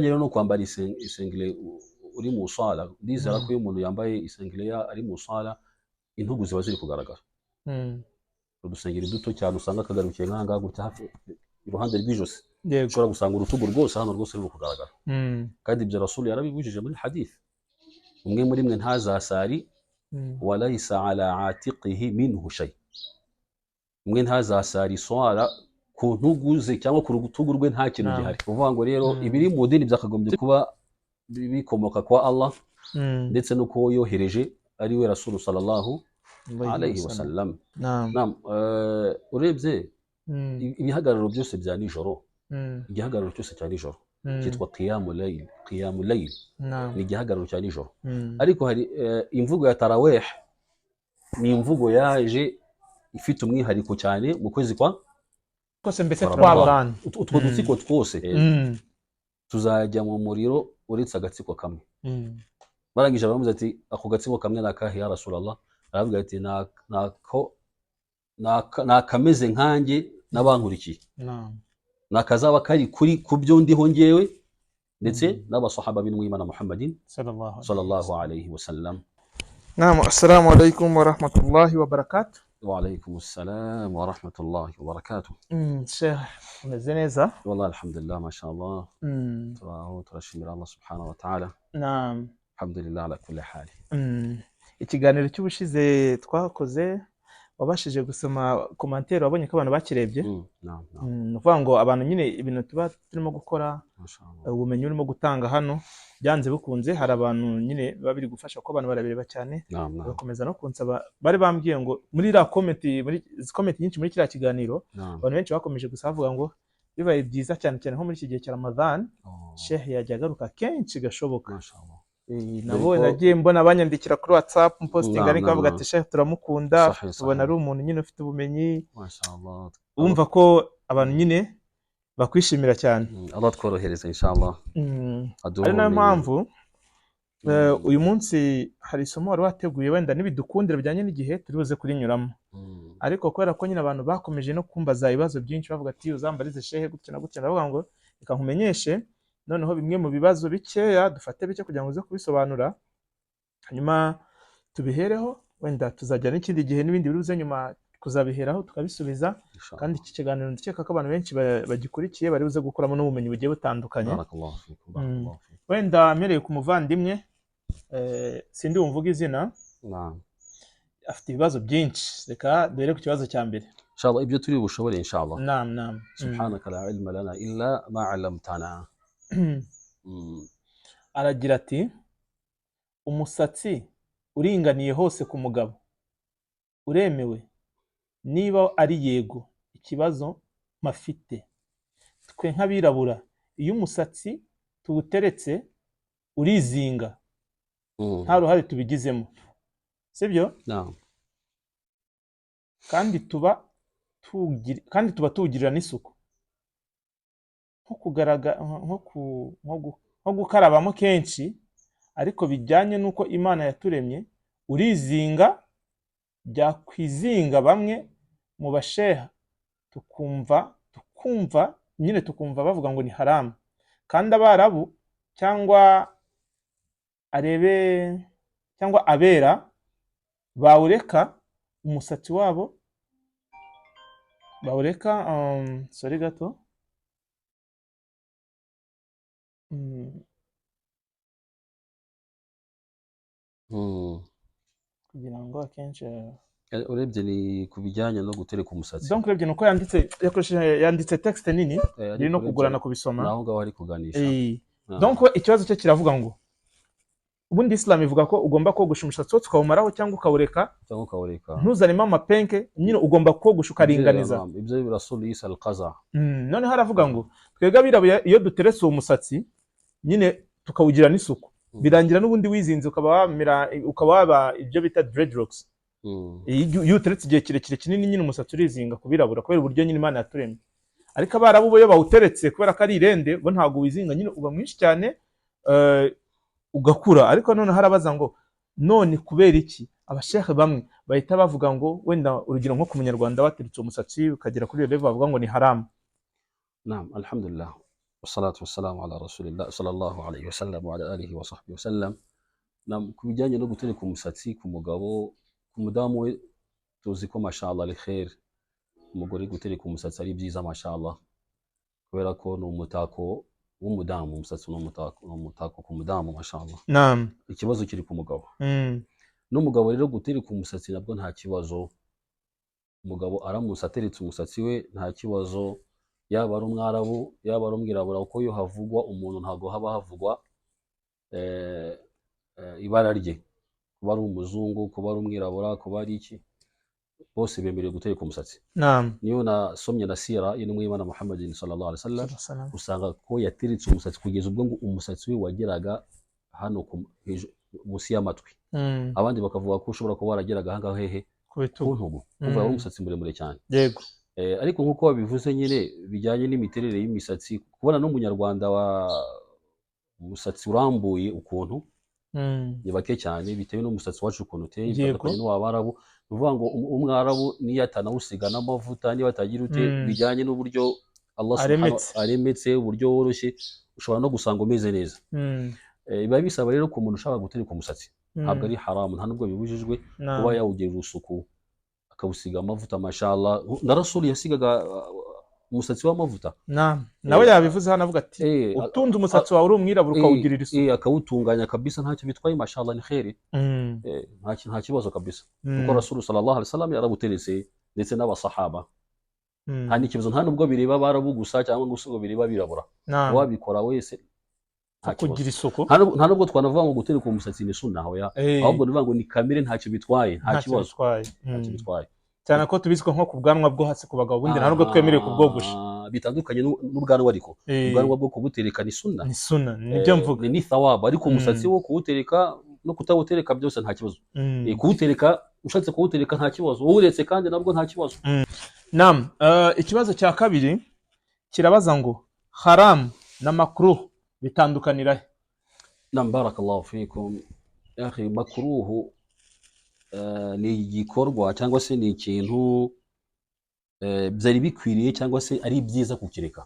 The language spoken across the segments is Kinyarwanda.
Rero no kwambara isengere uri mu swala, ndizera ko iyo umuntu yambaye isengere ari mu swala, intugu ziba ziri kugaragara. Udusengeri duto cyane usanga kagarukiye nk'aha ngaha gutya, hafi iruhande rw'ijosi, ushobora gusanga urutugu rwose hano rwose ruri kugaragara. Kandi ibyo Rasulu yarabibujije muri hadith: "Umwe muri mwe ntazasari وليس على عاتقه منه شيء." Umwe ntazasari swala ku ntugu ze cyangwa ku rutugu rwe nta kintu gihari. Kuvuga ngo rero ibiri mu dini byakagombye kuba bikomoka kwa Allah ndetse no kuwo yohereje, ari we Rasulu صلى الله عليه وسلم. Naam, urebye ibihagararo byose bya nijoro, igihagararo cyose cya nijoro cyitwa قيام ليل. قيام ليل ni igihagararo cya nijoro. Ariko hari imvugo ya taraweh, ni imvugo yaje ifite umwihariko cyane mu kwezi kwa Twose mbese kwa tw'abantu. Ramadan. Utwo dutsiko twose tuzajya mu muriro uretse agatsiko kamwe. Barangije baramubaza ati: "Ako gatsiko kamwe ni akahe, يا رسول الله?" Aravuga ati: "Ni akameze nkanjye n'abankurikiye, ni akazaba kari kuri ku byo ndiho ngewe ndetse n'abasahaba b'intumwa Muhammadin صلى الله عليه صلى الله عليه وسلم." نعم، السلام عليكم ورحمة الله وبركاته. وعليكم السلام ورحمة الله وبركاته. Sheikh, umeze neza? والله الحمد لله، ما شاء الله. Turaho, turashimira Allah سبحانه وتعالى. الحمد لله على كل حال. Ikiganiro cy'ubushize twakoze, wabashije gusoma commentaire? Wabonye ko abantu bakirebye? نعم. Ni ukuvuga ngo abantu nyine, ibintu tuba turimo gukora, ما شاء الله. ubumenyi urimo gutanga hano, byanze bikunze hari abantu nyine biba biri gufasha, kuko abantu barabireba cyane, نعم نعم bagakomeza no kunsaba. Bari bambwiye ngo muri iriya comment, muri izi comment nyinshi muri kiriya kiganiro, abantu benshi bakomeje gusa bavuga ngo bibaye byiza cyane cyane nko muri iki gihe cya Ramadhan, Oh, Sheikh yajya agaruka kenshi gashoboka. ما شاء الله. Nabo Dore ko- nagiye mbona banyandikira kuri WhatsApp, mpostinga, ariko bavuga ati: "Sheikh turamukunda, tubona ari umuntu nyine ufite ubumenyi." ما شاء الله. Wumva ko abantu nyine bakwishimira cyane. Allah tworohereza إن شاء الله. Aduhe Ari nayo ubumenyi. mpamvu uyu munsi hari isomo wari wateguye, wenda nibidukundira bijyanye n'igihe turi buze kurinyuramo. Ariko kubera ko nyine abantu bakomeje no kumbaza ibibazo byinshi, bavuga ati: "Uzambarize shehe gutya na gutya," ndavuga ngo reka nkumenyeshe noneho bimwe mu bibazo bikeya, dufate bike kugira ngo uze kubisobanura, hanyuma tubihereho. Wenda tuzajya n'ikindi gihe n'ibindi biri buze nyuma kuzabiheraho tukabisubiza. إن شاء Kandi الله. iki kiganiro ndakeka ko abantu benshi bagikurikiye bari buze gukuramo n'ubumenyi bugiye butandukanye. بارك الله فيكم، بارك الله فيكم. Wenda mpereye ku muvandimwe, sindi bumvuge izina, afite ibibazo byinshi. Reka duhere ku kibazo cya mbere. إن شاء الله ibyo turi bushobore إن شاء الله. نعم. سبحانك لا علم لنا إلا ما علمتنا. Aragira ati: "Umusatsi uringaniye hose ku mugabo uremewe? Niba ari yego, ikibazo mpafite, twe nk'abirabura iyo umusatsi tuwuteretse urizinga nta ruhare tubigizemo, sibyo?" نعم. Kandi tuba tuwugirira n'isuku, nko kugaragara nko gukarabamo kenshi, ariko bijyanye n'uko Imana yaturemye urizinga. Byakwizinga, bamwe mu basheha tukumva nyine tukumva bavuga ngo ni haramu, kandi Abarabu cyangwa arebe cyangwa abera bawureka umusatsi wabo bawureka. Sorry gato. Kugira ngo akenshi Urebye ni ku bijyanye no gutereka umusatsi. Donc urebye ni uko yanditse, yakoresheje, yanditse texte nini, Ariko biri no urebye kugorana kubisoma. Naho ngaho ari kuganisha. Donc we ikibazo cye kiravuga ngo ubundi Islam ivuga ko ugomba kogosha umushatsi wose ukawumaraho cyangwa ukawureka, cyangwa ukawureka, ntuzanemo amapenke nyine, ugomba kogosha ukaringaniza. Ibyo Rasul yise القزع. Noneho aravuga ngo twebwe abirabura iyo duteretse uwo musatsi nyine tukawugira n'isuku, birangira n'ubundi wizinze, ukaba wamera, ukaba waba ibyo bita dreadlocks. Iyo uteretse igihe kirekire kinini nyine, umusatsi urizinga ku birabura kubera uburyo nyine Imana yaturemye. Ariko Abarabu bo iyo bawuteretse, kubera ko ari irende, bo ntabwo wizinga nyine, uba mwinshi cyane, ugakura. Ariko noneho harabaza ngo none kubera iki abashehe bamwe bahita bavuga ngo, wenda urugero nko ku Munyarwanda wateretse umusatsi ukagera kuri iyo level, bavuga ngo ni haramu? نعم، الحمد لله. Wassalatu wassalamu ala rasulillah sallallahu alayhi wasallam wa ala alihi wa sahbihi wasallam. Ku bijyanye no gutereka umusatsi ku mugabo, ku mudamu we tuzi ko mashallah ari khair. Umugore gutereka umusatsi ari byiza mashallah, kubera ko ni umutako w'umudamu. Umusatsi ni umutako ku mudamu mashallah. Ikibazo kiri ku mugabo. N'umugabo rero gutereka umusatsi nabwo nta kibazo. Umugabo aramutse ateretse umusatsi we nta kibazo, yaba ari umwarabu, yaba ari umwirabura, kuko iyo havugwa umuntu ntabwo haba havugwa ibara rye, kuba ari umuzungu, kuba ari umwirabura, kuba ari iki, bose bemerewe gutereka umusatsi. Niyo nasomye na sira y'intumwa y'Imana Muhammadin sallallahu alaihi wasallam, Sallam. usanga ko yateretse umusatsi kugeza ubwo ngo umusatsi we wageraga hano munsi y'amatwi. Abandi bakavuga ko ushobora kuba warageraga ahangaha hehe? Ku Ku bitugu. ntugu. Kuva ari umusatsi muremure cyane. Ariko nk'uko babivuze nyine, bijyanye n'imiterere y'imisatsi, kubona n'umunyarwanda wa umusatsi urambuye ukuntu ni bake cyane, bitewe n'umusatsi wacu ukuntu uteye, bitandukanye n'uw'abarabu. Ni ukuvuga ngo umwarabu niyo atanawusiga n'amavuta, niba atagira ute, bijyanye n'uburyo Allah subhanahu Aremetse. aremetse, uburyo woroshye, ushobora no gusanga umeze neza. Biba bisaba rero ku muntu ushaka gutereka umusatsi, ntabwo ari haramu, nta nubwo bibujijwe kuba yawugirira isuku, akawusiga amavuta mashallah. Na Rasuli yasigaga umusatsi w'amavuta. Naam. Nawe yabivuze hano avuga ati utunze umusatsi wawe uri umwirabura ukawugirira isuku. Akawutunganya kabisa, ntacyo bitwaye mashallah, ni kheri. Nta kibazo kabisa, kuko Rasulu sallallahu alaihi wasallam yarabuteretse, ndetse n'abasahaba. Nta n'ikibazo, nta nubwo bireba abarabu gusa cyangwa ngo ngo bireba abirabura. Uwabikora wese nta kibazo. Kugira isuku. Nta nubwo twanavuga ngo gutereka umusatsi ni sunna, hoya. Ahubwo ni ngo ni kamere, ntacyo bitwaye, nta Ntacyo kibazo. bitwaye. Ntacyo bitwaye. Cyane ko tubizi ko nko ku bwanwa bwo hasi ku bagabo ubundi nta nubwo twemerewe kubwogosha. Bitandukanye n'ubwanwa ariko. Ubwanwa bwo kubutereka ni sunna. Ni sunna, nibyo mvuga. Ni thawabu, ariko umusatsi wo kuwutereka no kutawutereka byose nta kibazo. Kuwutereka, ushatse kuwutereka nta kibazo, uwuretse kandi nabwo nta kibazo. Naam, ikibazo cya kabiri kirabaza ngo haram na makruh bitandukanira he? Nam, barakallahu fikum ya akhi. Makruhu ni igikorwa cyangwa se ni ikintu byari bikwiriye cyangwa se ari byiza kukireka.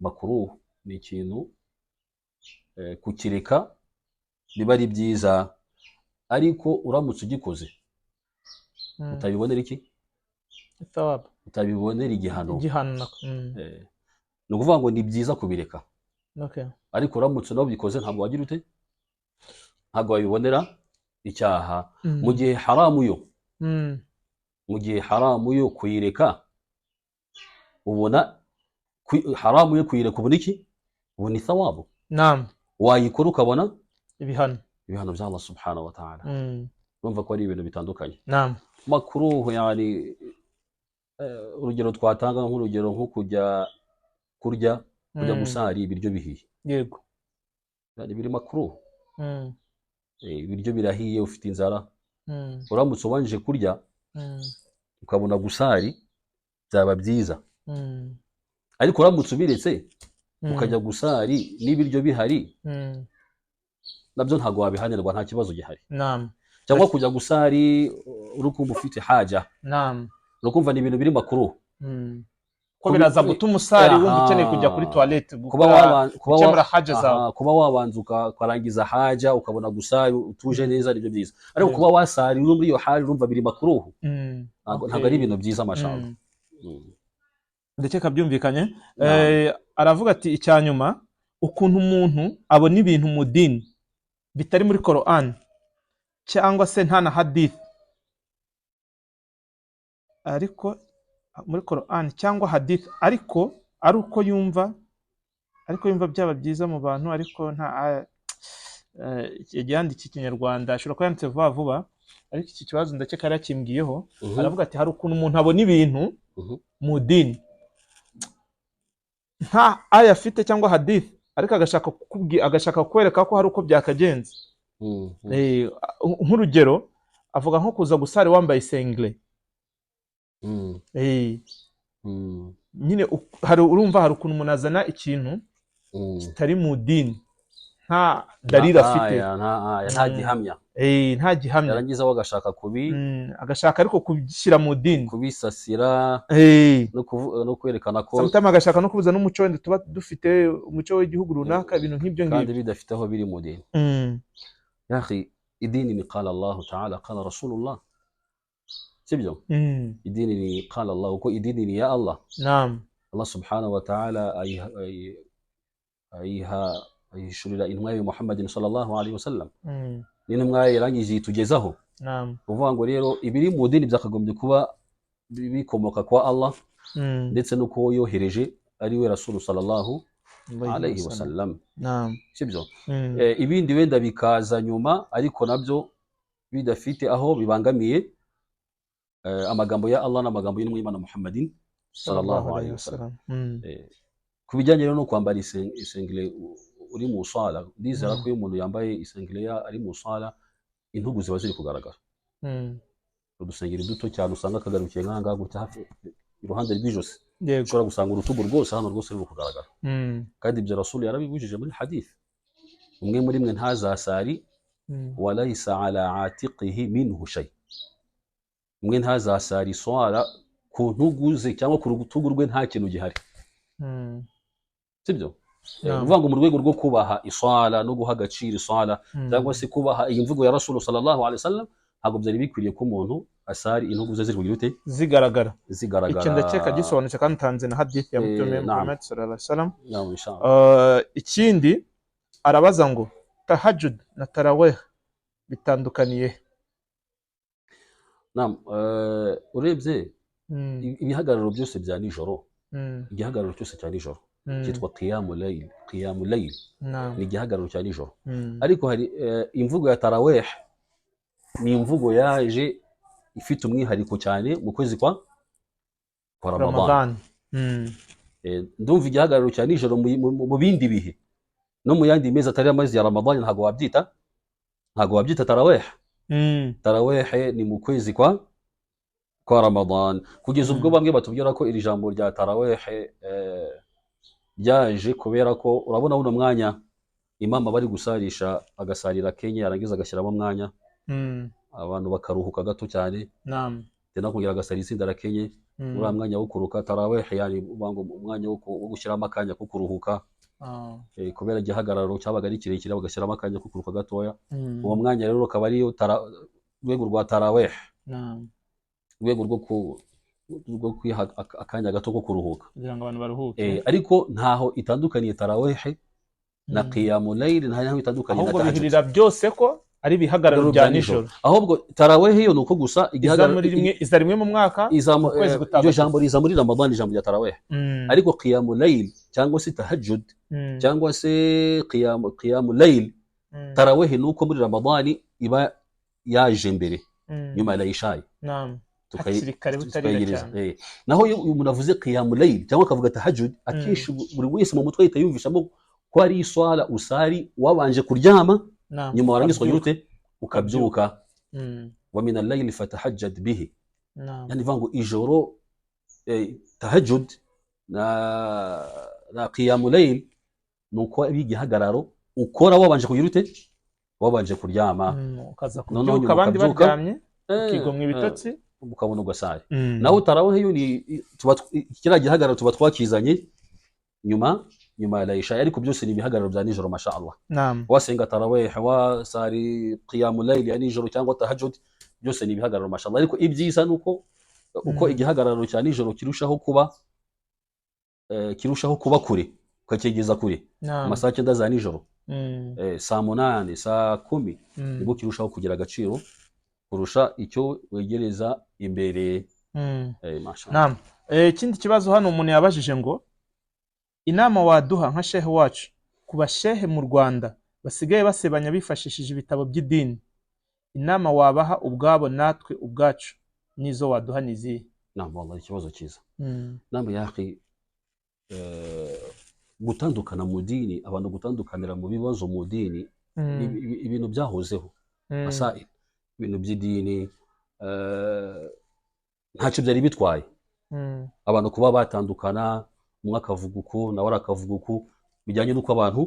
Makruhu ni ikintu kukireka biba ari byiza, ariko uramutse ugikoze utabibonera iki? Thawab. Utabibonera igihano. Igihano nako. Ni ukuvuga ngo ni byiza kubireka, ariko uramutse unabikoze ntabwo wagira ute, ntabwo wabibonera icyaha. Mu gihe haramu yo, mu gihe haramu yo kuyireka ubona haramu yo kuyireka ubona iki? Ubona ithawabu. Wayikora ukabona ibihano. Ibihano bya Allah subhanahu wa ta'ala. Urumva ko ari ibintu bitandukanye. Makruhu yani, urugero twatanga nk'urugero nko kujya kurya, kujya gusari ibiryo bihiye. Yani biri makruhu. Ibiryo birahiye, ufite inzara, uramutse ubanje kurya ukabona gusari byaba byiza, ariko uramutse ubiretse ukajya gusari n'ibiryo bihari, nabyo ntabwo wabihanirwa, nta kibazo gihari. Cyangwa kujya gusari uri kumva ufite haja, uri kumva ni ibintu biri makruhu. Ko biraza gutuma usari wumva ukeneye kujya kuri toilette kuba gukora kuba gukemura haja zawe. Kuba wabanza ukarangiza haja ukabona gusari utuje neza, nibyo byiza, ariko kuba wasari uri muri iyo hali urumva biri makruhu. Ntabwo ntabwo ari ibintu byiza mashallah. Ndakeka byumvikanye. Naam. Aravuga ati icya nyuma, ukuntu umuntu abona ibintu mu dini bitari muri Quran cyangwa se nta na hadith, ariko muri Quran cyangwa hadith, ariko ari uko yumva, ariko yumva byaba byiza mu bantu, ariko nta aya yanditse ikinyarwanda, ashobora kuba yanditse vuba vuba, ariko iki kibazo ndakeka yari yakimbwiyeho. Aravuga ati hari ukuntu umuntu abona ibintu mu dini nta aya afite cyangwa hadith, ariko agashaka kukubwira, agashaka kukwereka ko hari uko byakagenze. Nk'urugero avuga nko kuza gusari wambaye singlet. Nyine hari, urumva hari ukuntu umuntu azana ikintu kitari mu dini, nta dalili afite, nta gihamya, nta gihamya, yarangiza we agashaka agashaka ariko kubishyira mu dini, kubisasira, no kwerekana ko sometimes agashaka no kubuza n'umuco wenda tuba dufite, umuco w'igihugu runaka, ibintu nk'ibyo ngibyo, kandi bidafite aho biri mu dini. Ya akhi, idini ni qala Allahu ta'ala qala Rasulullah, sibyo? Idini ni qala Allah, kuko idini ni ya Allah. Naam. Allah subhanahu wa ta'ala ayiha ayishurira intumwa ye Muhammadin sallallahu alaihi wasallam, n'intumwa ye yarangije itugezaho. Naam. Uvuga ngo rero ibiri mu dini byakagombye kuba bikomoka kwa Allah, ndetse no kuwo yohereje ari we Rasulu sallallahu alaihi wasallam. Naam. Sibyo? Ibindi wenda bikaza nyuma, ariko nabyo bidafite aho bibangamiye amagambo ya Allah n'amagambo y'intumwa y'Imana Muhammadin sallallahu alaihi wasallam. Ku bijyanye rero no kwambara isengere uri mu swala, ndizera ko iyo umuntu yambaye isengere ari mu swala, intugu ziba ziri kugaragara. Udusengeri duto cyane usanga kagarukiye nk'aha ngaha gutya hafi iruhande rw'ijosi, ushobora gusanga urutugu rwose hano rwose ruri kugaragara. Kandi ibyo Rasul yarabibujije muri hadith, umwe muri mwe ntazasari walaysa ala atiqihi minhu shay, umwe ntazasari swala ku ntugu ze cyangwa ku rutugu rwe nta kintu gihari. Sibyo? Uvuga ngo mu rwego rwo kubaha iswala no guha agaciro iswala, cyangwa se kubaha iyi mvugo ya Rasul sallallahu alaihi wasallam, ntabwo byari bikwiriye ko umuntu asari intugu ze ziri kugira ute, zigaragara. Zigaragara. Icyo ndakeka gisobanutse, kandi utanze na hadith ya Mtume Muhammad sallallahu alaihi wasallam. Naam, inshallah. Ikindi arabaza ngo tahajjud na tarawih bitandukaniye? Naam, urebye ibihagararo byose bya nijoro, igihagararo cyose cya nijoro cyitwa qiyamu layl. Qiyamu layl ni igihagararo cya nijoro. Ariko hari imvugo ya tarawih, ni imvugo yaje ifite umwihariko cyane mu kwezi kwa Ramadan. Ndumva igihagararo cya nijoro mu bindi bihe no mu yandi mezi atari amezi ya Ramadan ntabwo wabyita tarawih. Tarawih ni mu kwezi kwa Ramadan, kugeza ubwo bamwe batubwira ko iri jambo rya tarawih ryaje kubera ko urabona uno mwanya imama bari gusarisha, agasarira Kenya, yarangiza agashyiramo umwanya abantu bakaruhuka gato cyane. Naam. Tena kongera agasara itsinda la Kenya, uriya mwanya wo kuruka tarawih, yani umwanya wo gushyiramo akanya ko kuruhuka. Kubera igihagararo cyabaga ari kirekire, bagashyiramo akanya ko kuruhuka gatoya. Uwo mwanya rero ukaba ariyo rwego rwa tarawih. Naam. Rwego rwo kwiha akanya gato ko kuruhuka kugira ngo abantu baruhuke. Ariko ntaho itandukaniye tarawih na qiyamu layl, ntaho itandukaniye na ahubwo tahajjud. Bihurira byose ko ari ibihagararo bya nijoro. Ahubwo tarawih yo nuko gusa igihagararo iza rimwe mu mwaka, iryo jambo riza muri Ramadan, ijambo rya tarawih. Ariko qiyamu layl cyangwa se tahajjud cyangwa se qiyamu layl, tarawih nuko muri Ramadan iba yaje mbere nyuma ya Isha. Naam. Tukayegereza. Naho iyo umuntu avuze qiyamu layl cyangwa akavuga tahajjud, akenshi buri wese mu mutwe ahita yumvishamo ko ari iswala usari wabanje kuryama, nyuma warangiza ukagira ute, ukabyuka. Wa min al-layli fatahajjad bihi. Yani vango ijoro tahajjud na qiyamu layl nuko ari igihagararo ukora wabanje kugira ute, wabanje kuryama, ukaza kubyuka abandi baryamye, ukigomwa ibitotsi, ukabona ugasari. Naho tarawih yo ni kiriya gihagararo tuba twakizanye nyuma ya Isha, ariko byose ni ibihagararo bya nijoro masha Allah. Naam. Wasenga tarawih, wasari qiyamu layl ya nijoro cyangwa tahajjud, byose ni ibihagararo masha Allah. Ariko ibyiza nuko uko igihagararo cya nijoro kirushaho kuba kure, ukacyegeza kure amasaha 9 za nijoro, saa 8, saa 10, nibwo kirushaho kugira agaciro kurusha icyo wegereza imbere. Masha Allah. Naam. Ikindi kibazo hano umuntu yabajije ngo inama waduha nka shehe wacu ku bashehe mu Rwanda basigaye basebanya bifashishije ibitabo by'idini, inama wabaha ubwabo natwe ubwacu nizo waduha nizihe? Naam, wallahi ikibazo cyiza. Naam ya akhi, gutandukana mu dini, abantu gutandukanira mu bibazo mu dini, ibintu byahozeho, masail, ibintu by'idini ntacyo byari bitwaye. Abantu kuba batandukana, umwe akavuga uku nawe akavuga uku, bijyanye n'uko abantu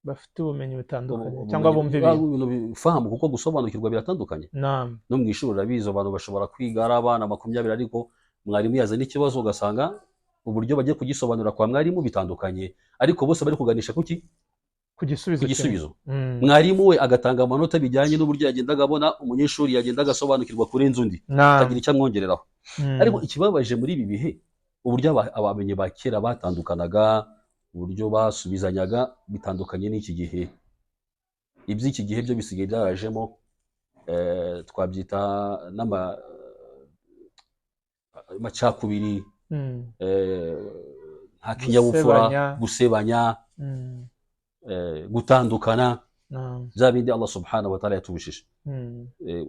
Bafite ubumenyi butandukanye cyangwa bumva ibintu. Ibintu bifahamu, kuko gusobanukirwa biratandukanye. Naam. No mu ishuri urabizi, abantu bashobora kwiga ari abana 20, ariko mwarimu yazana ikibazo ugasanga uburyo bagiye kugisobanura kwa mwarimu bitandukanye, ariko bose bari kuganisha kuki? Ku gisubizo. Ku gisubizo. Mwarimu we agatanga amanota bijyanye n'uburyo yagendaga abona umunyeshuri yagendaga asobanukirwa kurenza undi, akagira icyo amwongereraho. Ariko ikibabaje muri ibi bihe, uburyo abamenyi ba kera batandukanaga, uburyo basubizanyaga, bitandukanye n'iki gihe. Iby'iki gihe byo bisigaye byarajemo, twabyita n'amacakubiri, nta kinyabupfura, gusebanya, gutandukana, bya bindi Allah subhanahu wa ta'ala yatubujije.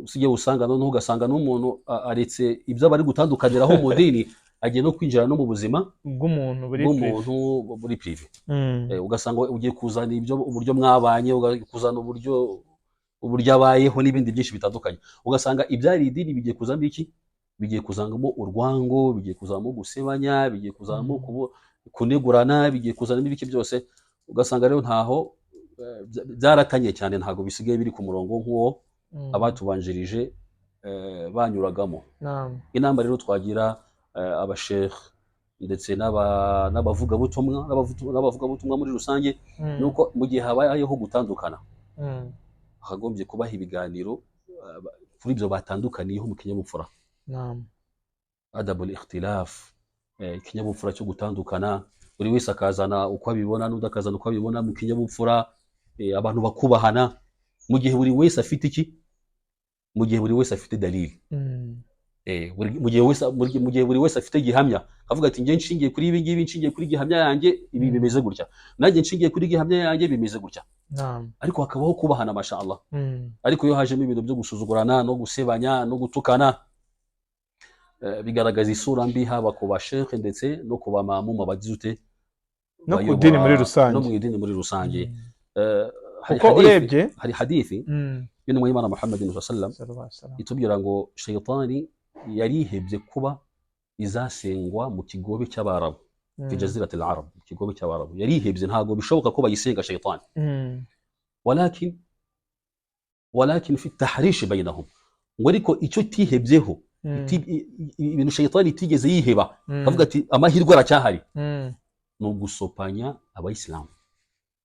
Usigaye usanga noneho ugasanga n'umuntu aretse ibyo bari gutandukaniraho mu dini, agiye no kwinjira no mu buzima bw'umuntu buri privé. Ugasanga ugiye kuzana ibyo uburyo mwabanye, kuzana uburyo abayeho n'ibindi byinshi bitandukanye. Ugasanga ibyari idini bigiye kuzamo iki? Bigiye kuzangamo urwango, bigiye kuzamo gusebanya, bigiye kuzamo kunegurana, bigiye kuzanamo ibiki byose. Ugasanga rero ntaho byaratanye cyane, ntago bisigaye biri ku murongo nk'uwo abatubanjirije banyuragamo. Inama rero twagira abashekh ndetse n'abavugabutumwa muri rusange, nuko mu gihe habayeho gutandukana, hakagombye kubaha ibiganiro kuri ibyo batandukaniyeho mu kinyabupfura. Adabul ikhtilaf, ikinyabupfura cyo gutandukana, buri wese akazana uko abibona n'undi akazana uko abibona mu kinyabupfura, abantu bakubahana mu gihe buri wese afite iki? Mu gihe buri wese afite dalili. Mu gihe buri wese afite gihamya, avuga ati nge nshingiye kuri ibi ngibi, nshingiye kuri gihamya yanjye ibi bimeze gutya, nanjye nshingiye kuri gihamya yanjye bimeze gutya. Ariko hakabaho kubahana, masha Allah. Ariko iyo hajemo ibintu byo gusuzugurana no gusebanya no gutukana, bigaragaza isura mbi haba ku bashekhe ndetse no ku bamamuma bagize ute, no ku dini muri rusange, no mu idini muri rusange. Kuko urebye hari hadithi y'intumwa y'Imana Muhammad sallallahu alaihi wasallam itubwira ngo shaytani yarihebye kuba izasengwa mu kigobe cy'Abarabu, fi jaziratil Arab, mu kigobe cy'Abarabu yarihebye, ntago bishoboka ko bayisenga shaytani. Walakin fi tahrish bainahum, ngo ariko icyo tihebyeho, ibintu shaytani itigeze yiheba, avuga ati amahirwe aracyahari, ni ugusopanya abayisilamu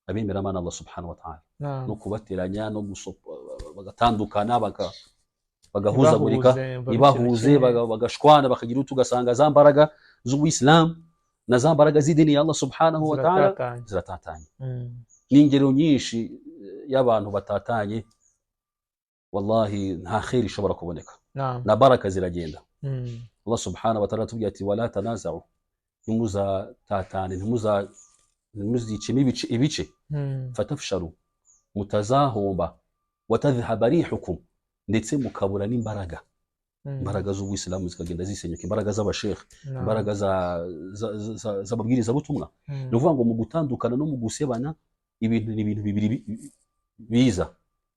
abemera Imana Allah subhanahu wa ta'ala, no kubateranya no gusopa bagatandukana, bagahuzagurika, ibahuze bagashwana, bakagira utu, ugasanga za mbaraga z'ubuyisilamu na za mbaraga z'idini ya Allah subhanahu wa ta'ala ziratatanye. Ni ingero nyinshi y'abantu batatanye, wallahi nta khair ishobora kuboneka, na baraka ziragenda. Allah subhanahu wa ta'ala atubwira ati wala tanaza'u, ntimuzatatane, ntimuzicemo ibice, fatafsharu, mutazahomba, watadhhaba rihukum, ndetse mukabura n'imbaraga, imbaraga z'ubuyisilamu zikagenda zisenyuka, imbaraga z'abashekhe, imbaraga z'ababwirizabutumwa. Ni ukuvuga ngo mu gutandukana no mu gusebana, ibintu ni ibintu bibiri biza,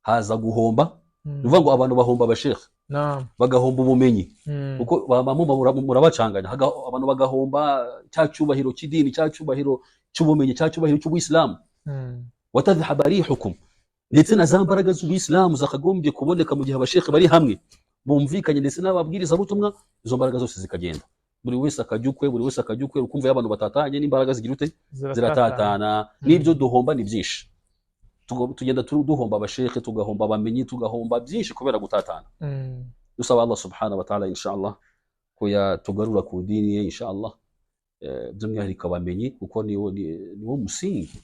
haza guhomba. Ni ukuvuga ngo abantu bahomba abashekhe, bagahomba ubumenyi, kuko murabacanganya, abantu bagahomba cya cyubahiro cy'idini, cya cyubahiro cy'ubumenyi, cya cyubahiro cy'ubuyisilamu. Watadhhaba rihukum, ndetse na za mbaraga z'ubuyisilamu zakagombye kuboneka mu gihe abashekhe bari hamwe bumvikanye ndetse n'ababwirizabutumwa, izo mbaraga zose zikagenda, buri wese akajya ukwe, buri wese akajya ukwe, ukumva abantu batatanye n'imbaraga zigira ute, ziratatana. N'ibyo duhomba ni byinshi, tugenda duhomba abashekhe, tugahomba abamenyi, tugahomba byinshi kubera gutatana. Dusaba Allah subhanahu wa ta'ala inshallah ko yatugarura ku dini ye inshallah, by'umwihariko abamenyi, kuko niwo musingi.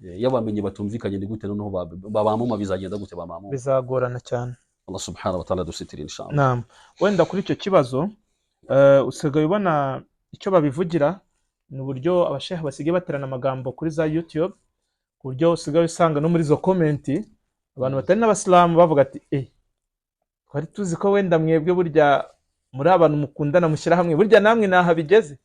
Iyo abamenyi batumvikanye ni gute noneho babamuma, bizagenda gute bamamuma? Bizagorana cyane. Allah subhanahu wa ta'ala dusitire inshallah. Naam. Wenda kuri icyo kibazo usigaye ubona icyo babivugira ni uburyo abashehe basigaye baterana amagambo kuri za YouTube, ku buryo usigaye usanga no muri izo komenti abantu batari n'abasilamu bavuga ati twari tuzi ko wenda mwebwe burya muri abantu mukundana mushyira hamwe, burya namwe naha bigeze.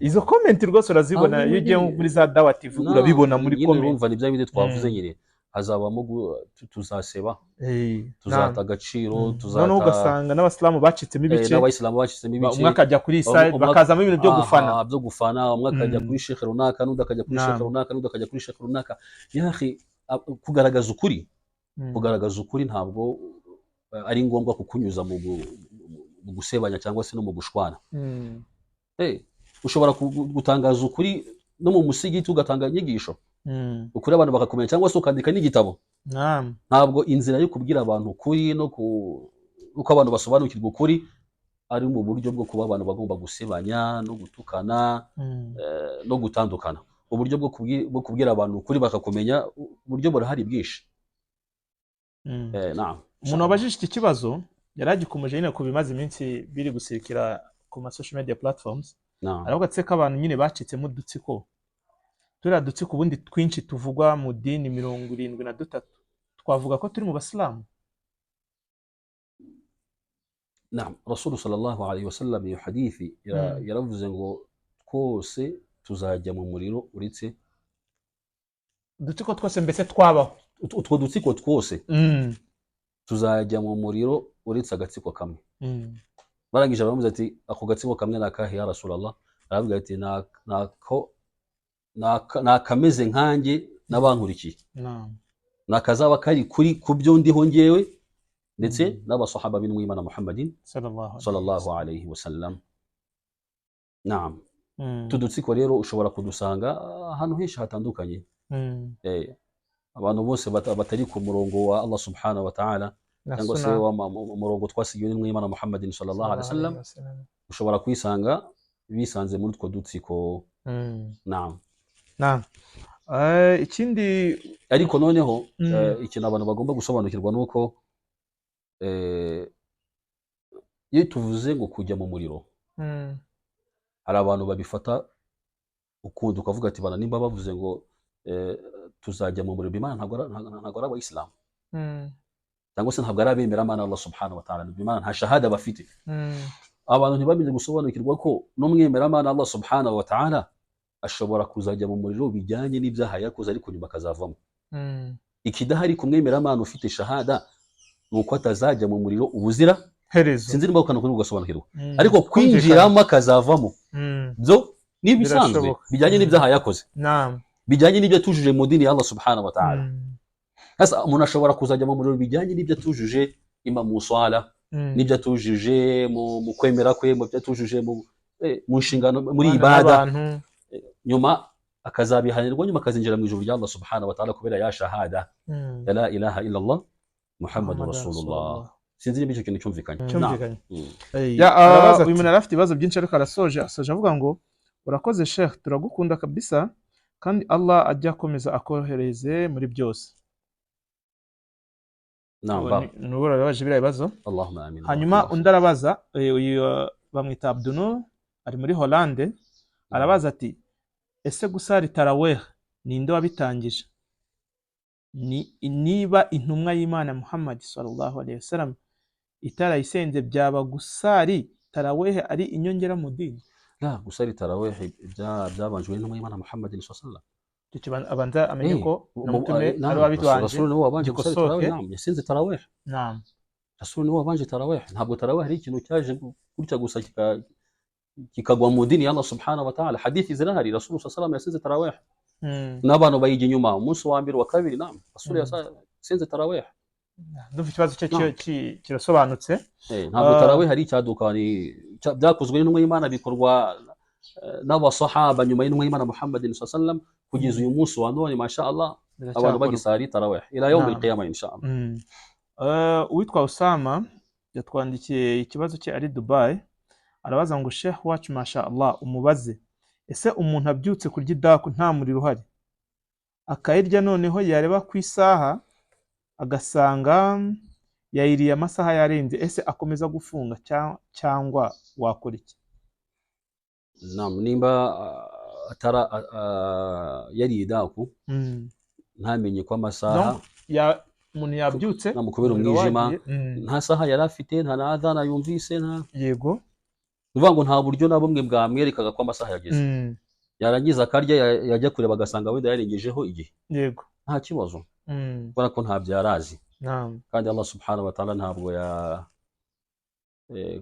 Izo komenti rwose urazibona iyo ugiye muri za Dawa TV, urabibona muri komenti. Urumva ni bya bindi twavuze nyine, hazabamo tuzaseba, tuzata agaciro, tuzata, noneho ugasanga n'abasilamu bacitsemo ibice, n'abayisilamu bacitsemo ibice, umwe akajya kuri side, bakazamo ibintu byo gufana, byo gufana, umwe akajya kuri shekhe runaka, n'undi akajya kuri shekhe runaka, n'undi akajya kuri shekhe runaka. Yahi, Kugaragaza ukuri, Mm. kugaragaza ukuri ntabwo ari ngombwa kukunyuza mu gusebanya cyangwa se no mu gushwana. Ushobora gutangaza ukuri no mu musigiti, ugatanga inyigisho, ukuri abantu bakakumenya, cyangwa se ukandika n'igitabo. Ntabwo inzira yo kubwira abantu ukuri no uko abantu basobanukirwa ukuri ari mu buryo bwo kuba abantu bagomba gusebanya no gutukana, no gutandukana. Uburyo bwo kubwira abantu ukuri bakakumenya, uburyo burahari bwinshi. Naam. Umuntu wabajije iki kibazo yari agikomeje nyine ku bimaze iminsi biri gusirikira ku ma social media platforms. Naam. Aravuga ati ko abantu nyine bacitsemo udutsiko, turiya dutsiko ubundi twinshi tuvugwa mu dini 73, twavuga ko turi mu basilamu? Naam. Rasulu sallallahu alayhi wasallam, iyo hadithi yaravuze ngo twose tuzajya mu muriro uretse udutsiko twose mbese twabaho. Utwo dutsiko twose tuzajya mu muriro uretse agatsiko kamwe. Barangije baramubaza ati: "Ako gatsiko kamwe ni akahe, ya Rasulallah?" Aravuga ati: "Ni akameze nkanjye n'abankurikiye, ni akazaba kari kuri ku byo ndiho ngewe ndetse n'abasahaba b'intumwa Muhammadin sallallahu alayhi sallallahu alayhi wasallam." Naam. Utu dutsiko rero ushobora kudusanga ahantu henshi hatandukanye. Abantu bose batari ku murongo wa Allah subhanahu wa ta'ala, na cyangwa se sunna wa umurongo twasigiwe n'intumwa Muhammadin sallallahu alayhi wasallam, wasallam. ushobora kwisanga bisanze muri utwo dutsiko. Naam. Naam. Ikindi Ariko noneho ikintu abantu bagomba gusobanukirwa ni uko iyo tuvuze ngo kujya mu muriro, hari abantu babifata ukundi, ukavuga ati: "Bana, nimba bavuze ngo tuzajya mu muriro, Imana ntabwo ari abayisilamu, cyangwa se ntabwo ari abemeramana Allah subhanahu wa ta'ala, Imana nta shahada bafite." Abantu ntibamenye gusobanukirwa ko n'umwemeramana Allah subhanahu wa ta'ala ashobora kuzajya mu muriro bijyanye n'ibyaha yakoze, ariko nyuma akazavamo. Ikidahari ku mwemeramana ufite shahada ni uko atazajya mu muriro ubuzira herezo. Sinzi niba ukana kuri ugasobanukirwa, ariko Kumvikana. kwinjiramo akazavamo byo ni ibisanzwe, Birashoboka. bijyanye n'ibyaha yakoze, bijyanye n'ibyo atujuje mu dini ya Allah subhanahu wa ta'ala. Sasa umuntu ashobora kuzajya mu muriro bijyanye n'ibyo atujuje, ima mu swala, n'ibyo atujuje mu kwemera kwe, mu byo atujuje mu nshingano, muri Abana ibada, n'abantu. nyuma akazabihanirwa, nyuma akazinjira mu ijuru rya Allah subhanahu wa ta'ala kubera ya shahada ya la ilaha illa Allah Muhammadu Muhammad rasulullah. Sinzi niba icyo kintu cyumvikanye. Cyumvikanye. Naam. Ya, Arabaza uyu ati- muntu yari afite ibibazo byinshi, ariko arasoje, asoje avuga ngo: "Urakoze Sheikh, turagukunda kabisa, kandi Allah ajya akomeza akorohereze muri byose." Naam. Ubu Ba ni ubu barabaje biriya bibazo. Allahumma amin. Hanyuma undi arabaza, uyu bamwita Abdunur, ari muri Hollande, arabaza ati: "Ese gusari taraweh ninde wabitangije? Ni niba intumwa y'Imana Muhammad sallallahu alaihi wasallam itarayisenze, byaba gusari taraweh ari inyongera mu dini?" La, gusari tarawih byabanjwe n'intumwa y'Imana Muhammadin sallallahu alaihi wasallam. Icyo abanza amenye ko na mutume Naam, ari wabitwanje. Rasul niwe wabanje gusari gikosoke. tarawih. Naam, yasinze tarawih. Rasul niwe wabanje tarawih. Ntabwo tarawih ari ikintu cyaje gutya gusa kikagwa mu dini ya Allah subhanahu wa ta'ala. Hadithi zirahari, Rasul sallallahu alaihi wasallam yasinze tarawih n'abantu bayijya inyuma umunsi wa mbere, wa kabiri. Naam, Rasul yasinze tarawih. Ndumva ikibazo cye Naam. kirasobanutse. Ntabwo Ah. tarawih hari icyaduka, ni byakozwe n'intumwa y'Imana, bikorwa n'abasahaba nyuma y'intumwa y'Imana Muhammadin sallallahu alaihi wasallam kugeza uyu munsi wa none, masha Allah, abantu Biracyakorwa. bagisari tarawih ila yawm Naam. al-qiyamah insha Allah. Uwitwa Usama yatwandikiye ikibazo cye ari Dubai, arabaza ngo: "Sheikh wacu, masha Allah, umubaze, ese umuntu abyutse kurya idaku nta muriro uhari, akayirya, noneho yareba ku isaha agasanga yayiriye amasaha yarenze, ese akomeza gufunga cyangwa wakora iki?" Naam, nimba atara yariye idaku ntamenye ko amasaha Donc, umuntu yabyutse Naam, kubera umuriro umwijima, wagiye. Nta saha yari afite, nta na adhana yumvise, nta Yego. ni ukuvuga ngo nta buryo na bumwe bwamwerekaga ko amasaha yageze, yarangiza akarya, yajya kureba agasanga wenda yarengejeho igihe, nta kibazo, kubera ko ntabyo yari azi. Kandi Allah subhanahu wa ta'ala ntabwo ya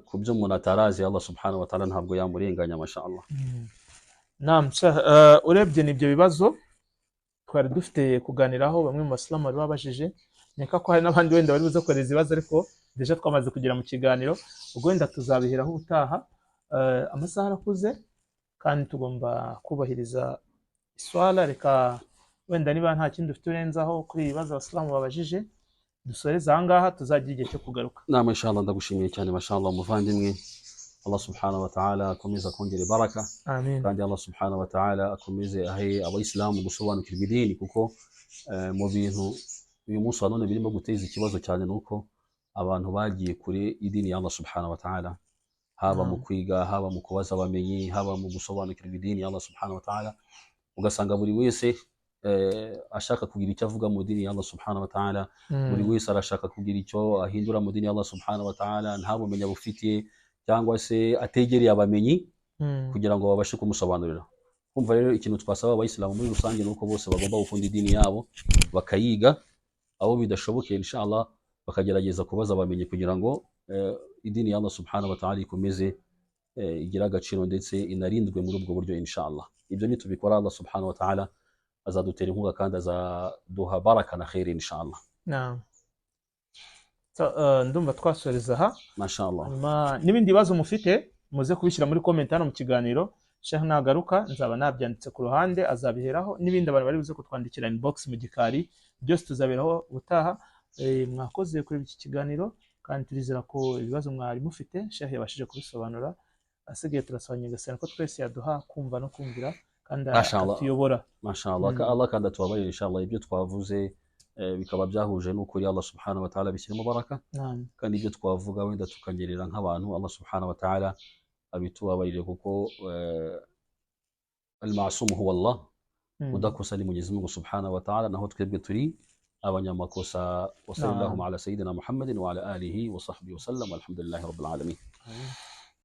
ku byo umuntu atarazi, Allah subhanahu wa ta'ala ntabwo yamurenganya, masha Allah. Naam, Sheikh, urebye ni ibyo bibazo. Twari dufite kuganiraho, bamwe mu basilamu bari babajije, nkeka ko hari n'abandi wenda bari buze kohereza ibibazo, ariko déjà twamaze kugera mu kiganiro, ubwo wenda tuzabiheraho ubutaha. Amasaha arakuze kandi tugomba kubahiriza iswala. Reka wenda niba nta kindi ufite urenzaho kuri ibi bibazo abasilamu babajije, dusoreze aha ngaha, tuzagira igihe cyo kugaruka. Nama inshallah, ndagushimiye cyane, mashallah, umuvandimwe. Allah subhanahu wa ta'ala akomeze akongere baraka. Amin. Kandi Allah subhanahu wa ta'ala akomeze ahe abayisilamu gusobanukirwa idini, kuko mu bintu uyu munsi wa none birimo guteza ikibazo cyane ni uko abantu bagiye kure idini ya Allah subhanahu wa ta'ala, haba mu kwiga, haba mu kubaza abamenyi, haba mu gusobanukirwa idini ya Allah subhanahu wa ta'ala. Ugasanga buri wese ashaka kugira icyo avuga mu dini ya Allah subhanahu wa ta'ala, buri wese arashaka kugira icyo ahindura mu dini ya Allah subhanahu wa ta'ala, nta bumenyi abufitiye cyangwa se ategereye abamenyi kugira ngo babashe kumusobanurira. Kumva rero, ikintu twasaba abayisilamu muri rusange ni uko bose bagomba gukunda idini yabo bakayiga, aho bidashobokeye inshallah bakagerageza kubaza abamenyi kugira ngo idini ya Allah subhanahu wa ta'ala ikomeze igire agaciro ndetse inarindwe muri ubwo buryo inshallah. Ibyo nitubikora, Allah subhanahu wa ta'ala azadutera inkunga kandi azaduha baraka na khairi inshallah. Naam. So, ndumva twasoreza aha. Mashallah. Hanyuma n'ibindi bibazo mufite muze kubishyira muri comment hano mu kiganiro. Sheikh nagaruka nzaba nabyanditse ku ruhande, azabiheraho, n'ibindi abantu bari buze kutwandikira inbox mu gikari, byose tuzaberaho ubutaha. Mwakoze kureba iki kiganiro, kandi turizera ko ibibazo mwari mufite Sheikh yabashije kubisobanura. Asigaye turasaba Nyagasani ko twese yaduha kumva no kumvira kandi Mashallah. akatuyobora. Mashallah. Allah kandi atubabarire inshallah, ibyo twavuze bikaba byahuje n'ukuri, Allah subhanahu wa ta'ala bishyiremo baraka. Naam. Kandi ibyo twavuga wenda tukanyerera nk'abantu, Allah subhanahu wa ta'ala abitubabarire, kuko al-ma'sum huwa Allah, udakosa ni Mwenyezi Mungu subhanahu wa ta'ala, naho twebwe turi abanyamakosa. Wa sallallahu ala sayyidina Muhammadin wa ala alihi wa sahbihi wa sallam, walhamdulillahi rabbil alamin. Amin.